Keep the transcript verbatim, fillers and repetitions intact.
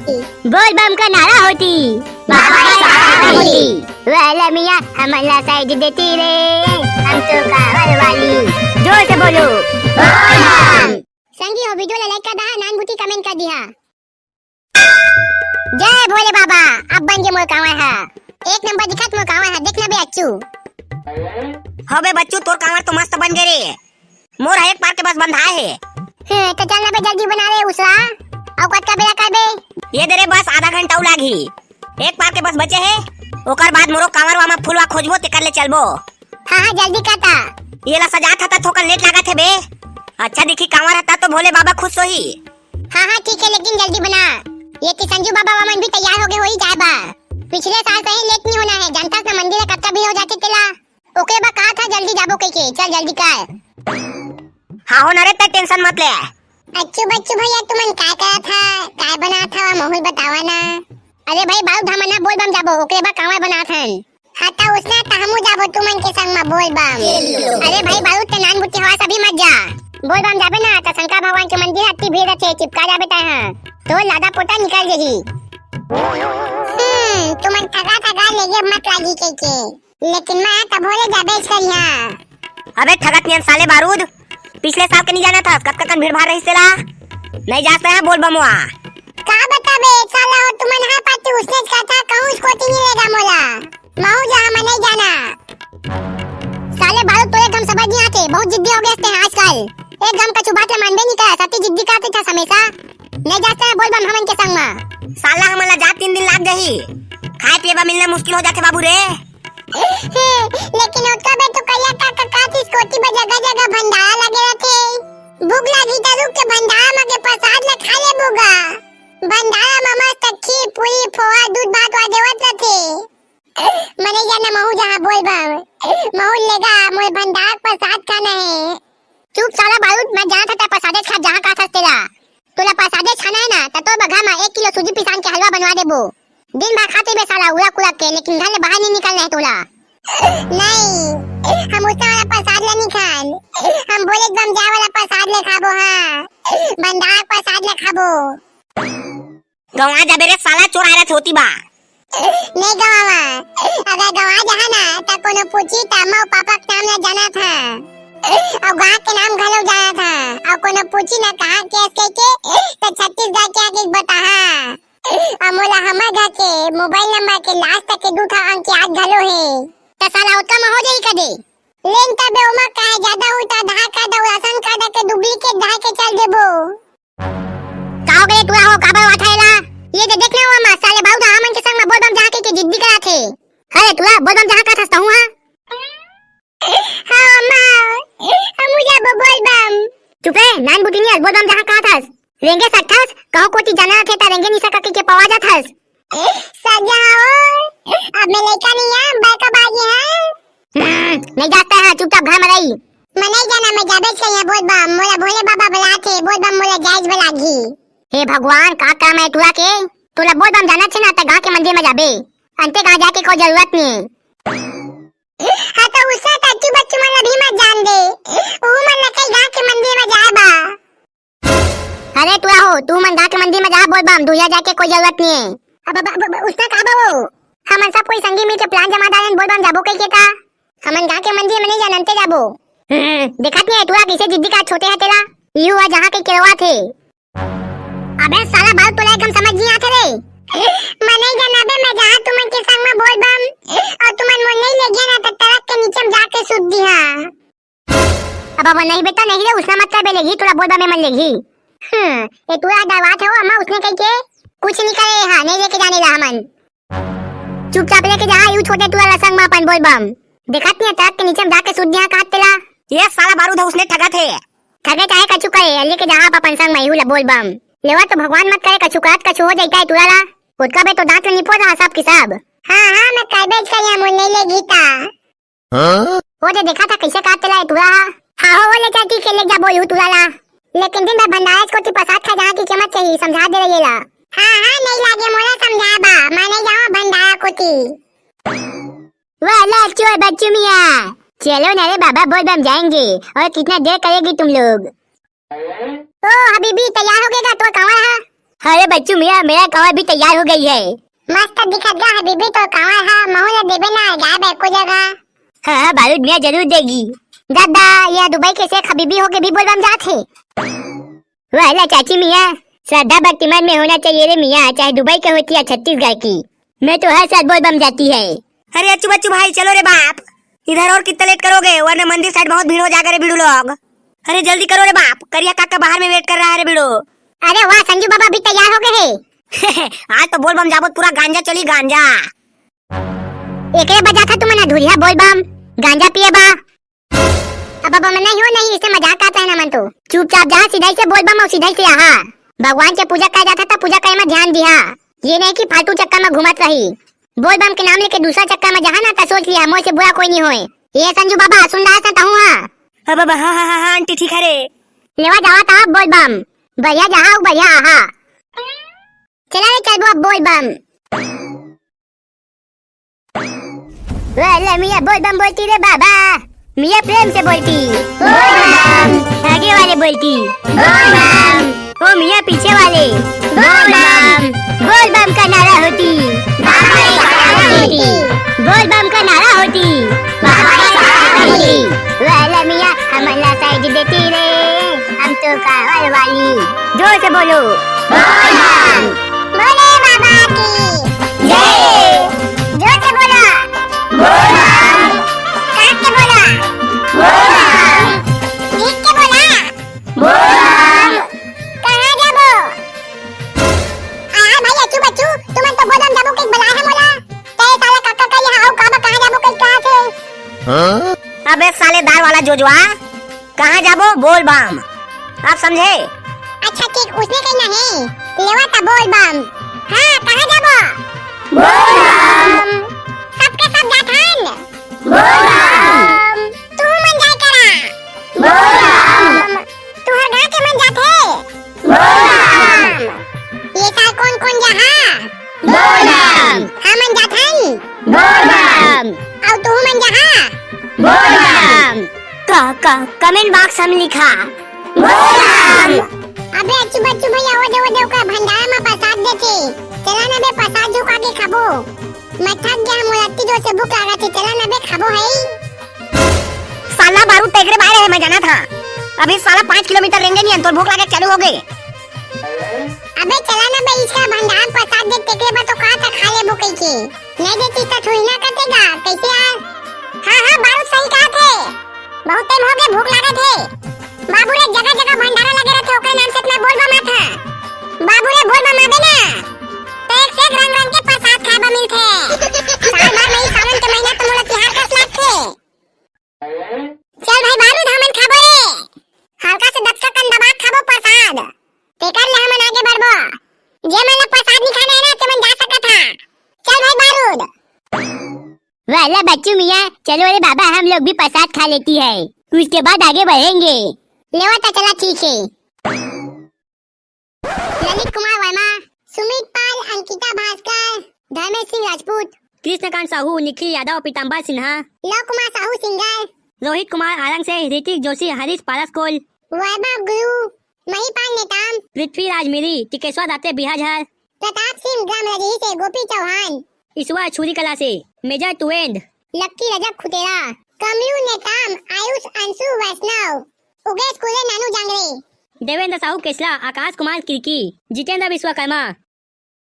बोल बम का नारा होती। बाबा साहब होती। वाला मियाँ हमन ला साइड देती रे। हम तो कांवर वाली। जोर से बोलो। बोल बम। संगी हो, वीडियो ला लाइक कर दहा, नान भूती कमेंट कर दिहा। जय भोले बाबा। अब बन गे मोर कांवर हा। एक नंबर दिखत मोर कांवर हा, देखना बे अच्छू। हो बे बच्चू, तोर कांवर तो मस्त बन गे रे। मोर ह एक पार के बस बंधाए हे। हम्म, तो चल ना बे, जल्दी बना रे उसवा। अउ कतका बेरा करबे? ये दे रे, बस आधा घंटा अउ लागही। एक पार के बस बचे हे, ओकर बाद मोरो कांवरवा म फुलवा खोजबो, तेकर ले चलबो। हाँ, हाँ, जल्दी कर ता। ये ला सजात हता थोकन लेट लागत हे बे। अच्छा दिखी कांवर हता तो भोले बाबा खुश होही। हाँ, हाँ, ठीक है, लेकिन जल्दी बना। ये कि संजू बाबा वामन भी तैयार हो गए होही जाए बा। पिछले साल से ही लेट नहीं होना है, जानता ना मंदिर कतका भीड़ हो जाती तेला। ओकरे बा कहा था जल्दी जाबो कह के, चल जल्दी कर। हाँ हो ना रे, तै टेंशन मत ले। अच्छू बच्चू भैया, तुमन काय करत हा? काय बनात हा? माहौल बतावा ना। अरे भाई, बारूद हमन ना बोल बम जाबो, ओकरे बा कांवर बनात हन। हाँ, त उसने त हमू जाबो तुमन के संग म बोल बम। अरे भाई, बारूद ते नान बुद्धि हवा, सभी मत जा। बोल बम जाबे ना, त शंकर भगवान के मंदिर अति भीड़ रथे, चिपका जाबे तै हा। तो लादा पोटा निकल जही। हम्म, तुमन थका थका लेगे मत लागी कह के। लेकिन मैं त भोले जाबेच करिहा। अबे ठगत नियन साले बारूद, पिछले साल के नहीं जाना था, कतका कन भीड़ भाड़ रहिस तेला। नहीं जाता है बोल बमवा। का बताबे साला हो, तुमन हा पाती उसने कहा था, कहूँ उसको नहीं लेगा मोला। महू जहाँ मैं नहीं जाना। साले बारूद तोरे एकदम समझ नहीं आते, बहुत जिद्दी हो गए ते हैं आजकल। एकदम कछु बात ला मानबे नहीं कर, सती जिद्दी करते था हमेशा। नहीं जाता है बोल बम हमन के संग मा। साला हमन ला जा तीन दिन लाग जाही। खाए पिए बा मिलना मुश्किल हो जाथे बाबू रे। लेकिन ओतका बे तो कहिया का काका थी स्कूटी पे जगह जगह भंडारा लगे रहथे। भूख लागी त रुक के भंडारा म के प्रसाद ला खा ले बुगा। भंडारा म मस्त खीर, पूरी, फोहा, दूध भात वा देवत रहथे। मने जाना महू जहाँ बोल बम। महू लेगा, मोर भंडारा के प्रसाद खाना है। चुप साला बारूद, मैं जानत हता प्रसादे खा जहाँ का थस तेला। तोला प्रसादे खाना है ना, त तोर बघा म एक किलो सूजी पिसान के हलवा बनवा देबो। दिन भर खाते बे साला उड़ा कुड़ा के, लेकिन घर ले बाहर नहीं निकलना है तोला। नहीं, हम उसने वाला प्रसाद ले नहीं खान। हम बोले बम जाए वाला प्रसाद ले खाबो, हाँ। भंडारा प्रसाद ले खाबो। गंवा जाबे रे साला, चोर आयरा छोटी बा। नहीं गंवावा, अगर गंवा जहा ना, त कोनो पूछी त अम्मा अउ पापा के नाम ला जाना था। अउ गाँव के नाम घलो जाना था। अउ कोनो पूछी ना कहाँ के अस कह के, त छत्तीसगढ़ के आके बताहा। अउ मोला हमर घर के मोबाइल नंबर के लास्ट तक के दू ठा अंक याद घलो हे। त साला ओतका म हो जाही कदे। लेन तबे ओमा काहे ज्यादा होई त आधार कार्ड अउ राशन कार्ड के डुप्लीकेट धार के चल देबो। का हो गए टूरा हो, काबर वाठा एला? ये दे देख ना वो अम्मा, साले बाऊ दा हमन के संग में बोल बम जहाँ के, के जिद्दी कराथे। अरे टूरा, बोल बम जहाँ का थस तहूँ हा? हाँ अम्मा, हमू जाबो बोल बम। चुप रे, नान बुटिनिया, बोल बम जहाँ का थस। रेंगे सकथस, कहूँ कोती जाना रथे त रेंगे निसा कके के पवा जाथस। सजा हो, अब मैं लइका नहीं है, बड़का बाजी है। हम्म, नहीं जाता है, चुपचाप घर में रही। मैं नहीं जाना, मैं जाबे चाहिए बोल बम, मोला भोले बाबा बुलाथे, बोल बम मोला जायज बुलागी। हे भगवान, का काम है टूरा के? तोला बोल बम जाना छे ना, त गाँव के मंदिर में जाबे। अंते कहाँ जाके कोई जरूरत नहीं है। हाँ तो उसे तच्चू बच्चू मन अभी मत जान दे। वो मन लगे गाँव के मंदिर में जाए बा। अरे टूरा हो, तू मन गाँव के मंदिर में जा बोल बम, दूरिया जाके कोई जरूरत नहीं है। अब, अब, अब, अब उसने कहा बा वो? हमन सब कोई संगी मिल के प्लान जमा डालेन बोल बम जाबो कह के ता। हमन गाँव के मंदिर में नहीं जान अंते जाबो। हम्म, देखत नहीं है टूरा कैसे जिद्दी का छोटे है तेला। यू हुआ जहाँ के केरवा थे। अबे साला बाल तोला एकदम समझ नहीं आते रे। मैं नहीं जाना बे, मैं जहाँ तुमन के संग में बोल बम और तुमन मोर नहीं ले गया ना तो ट्रक के नीचे में जाके सूत दिहा। अब, अब नहीं बेटा, नहीं रे, उसने मत कर बे, लेगी, तोला बोल बा में मन लेगी। हम्म, ये तोला डरवात है वो अम्मा, उसने कही के कुछ नहीं करे, हाँ, नहीं लेके जाने ला हमन। चुपचाप लेके जा, यू छोटे टूरा ला संग में अपन बोल बम। देखत नहीं है, ट्रक के नीचे में जाके सूत दिया, कहा तेला। ये साला बारूद है, उसने ठगा थे। ठगे चाहे कछु करे, लेके जा आप अपन संग में यू ला बोल बम। लेवा तो भगवान मत करे, कछु करत कछु हो जाता है टूरा ला। उतका बे तो दांत ला निपो रहा सब की सब। हाँ, हाँ, मैं करबे करिया, मोर नहीं लेगी ता। हाँ? वो दे देखा था कैसे काट चला है टूरा हा। हाँ हो, वो ले चल ठीक है, ले जा बोलू टूरा ला। लेकिन दिन भर भंडारा कोती प्रसाद खा जहाँ की कीमत चाहिए, समझा दे रही ला। हाँ, हाँ, नहीं लागे मोला समझा बा, मैं नहीं जाऊँ भंडारा कोती। वाह, ला चोर बच्चू मियाँ, चलो ना रे बाबा, बोल बम जाएंगे। और कितना देर करेगी तुम लोग? ओ हबीबी, तैयार हो गएगा तो कांवर हा? अरे बच्चू मियाँ, मेरा कांवर भी तैयार हो गई है। मस्त दिखत गा हबीबी, तो कांवर हा महू ला देबे ना, जाए बे एको जगह। हाँ हाँ बारूद मियाँ, जरूर देगी। दादा, यह दुबई के शेख हबीबी होके भी बोलबम जात हे। वाला चाची मियाँ, श्रद्धा भक्ति मन में होना चाहिए रे मियाँ, चाहे दुबई के होती या छत्तीसगढ़ की। मैं तो हर साल बोलबम जाती है। अरे अच्छू बच्चू भाई, चलो रे बाप, इधर और कितना लेट करोगे, वरना मंदिर साइड बहुत भीड़ हो जाएगा रे बीड़ू लोग। अरे जल्दी करो रे बाप, करिया काका बाहर में वेट कर रहा है रे बीड़ू। अरे वाह संजू बाबा भी तैयार हो गए हैं। आज तो बोलबम जाबो, पूरा गांजा चली गांजा। एकरे बजा था तुमन अधूरिया बोलबम, गांजा पिए बा। अब अब नहीं हो नहीं, इसे मजाक करत रहना मन तो। चुपचाप जहाँ सीधा ही से बोलबम और सीधा ही से आहा। भगवान के पूजा कर जाता था, पूजा करे में ध्यान दिहा। ये नहीं कि फालतू चक्कर में घूमत रही। बोलबम के नाम लेके दूसरा चक्कर में जहाँ ना, तो सोच लिया मोर से बुरा कोई नहीं होए। ये संजू बाबा सुन रहा था तहूँ हाँ। अब अब हाँ हाँ हाँ हाँ आंटी ठीक है रे। लेवा जावा था बोलबम, बढ़िया जहाँ बढ़िया आहा। चला रे चलबो अब बोलबम। वाला मियाँ बोलबम बोलती रे बाबा, मियाँ प्रेम से बोलती। बोलबम। आगे वाले बोलती। बोलबम। ओ मियाँ पीछे वाले। बोलबम। बोलबम का नारा होती। बाबा का सहारा होती। बोलबम का नारा होती। बाबा का सहारा होती। वाला मियाँ हमला साइड देती रे, हम तो कांवर वाली। जोर से बोलो। बोलबम। भोले बाबा की जय। जोर से बोलो। बोलबम। कान के बोलो। बोलबम। जीत के बोला। बोलबम। कहाँ जाबो? अरे भाई अच्छू बच्चू, तुमन तो बोलबम जाबो के बलाए है मोला। ते साला काका का यहाँ आओ, काबा कहाँ जाबो के कहा थे? अबे साले दार वाला जोजवा, कहाँ जाबो? बोलबम। आप समझे? अच्छा ठीक, उसने कहना है। लेवा ता बोलबम। हाँ, कहाँ जाबो? बोलबम। सबके सब जाथन। बोलबम। तू मन जाए करा। बोलबम। तुहर गाँव के मन जाथे। बोलबम। ये साल कौन कौन जाहा? बोलबम। हमन जाथन। बोलबम। अउ तुहू मन जाहा? बोलबम। क, क, कमेंट बॉक्स हम लिखा। बोलबम। अबे अच्छू बच्चू भैया, ओ देव, ओ देव का भंडारा में प्रसाद देथे। चला ना बे, प्रसाद झुका के खाबो। मैं थक गया, मोला अत्ती जोर से भूख लागत हे, चला ना बे, खाबो है। साला बारूद तेकरे बारे है, मैं जाना था। अभी साला पाँच किलोमीटर रेंगे नहीं, तो भूख लागे चालू हो गई। अबे चला ना बे, इसका भंडार प्रसाद दे, तेकरे बा तो कहा था खा लेबो कह के। नहीं देती तो थोड़ी ना कटेगा, कैसे यार? हाँ, हाँ, बारूद सही कहा थे। बहुत टाइम हो गए, भूख लागत हे। बाबू रे, जगह जगह भंडारा लगे रहते, ओकरे नाम से मैं बोलबम आता। बाबू रे, बोलबम आबे ना, तो एक से एक रंग रंग के प्रसाद खाए बर मिलथे। साल भर में ही सावन के महीना तो मोला तिहार कस लागथे। चल भाई बारूद, हमन खाबो रे। हल्का से दस का कन दबा खाबो प्रसाद। तेकर ले हमन आगे बढ़बो। जे मन ला प्रसाद नहीं खाना है ना, ते मन जा सकत हा। चल भाई बारूद। वाला बच्चू मियाँ, चलो रे बाबा, हम लोग भी प्रसाद खा लेती है, उसके बाद आगे बढ़ेंगे। लेवा ता चला, ठीक है। ललित कुमार वर्मा, सुमित पाल, अंकिता भास्कर, धर्मेश सिंह राजपूत, कृष्णकांत साहू, निखिल यादव, पीताम्बर सिन्हा, लव कुमार साहू सिंगर, रोहित कुमार आरंग से, ऋतिक जोशी, हरीश पारस कोल, वैभव गुरु, महीपाल नेताम, पृथ्वीराज मिरी, टिकेश्वर दाते बिहाझर, प्रताप सिंह ग्राम रजही से, गोपी चौहान, ईश्वर छुरी कला से, मेजर तुवेंद, लक्की रजक खुटेरा, कमलू नेताम, आयुष अंशु वैष्णव, उगेश कुले नानू जांगरे, देवेंद्र साहू केसला, आकाश कुमार किरकी, जितेंद्र विश्वकर्मा,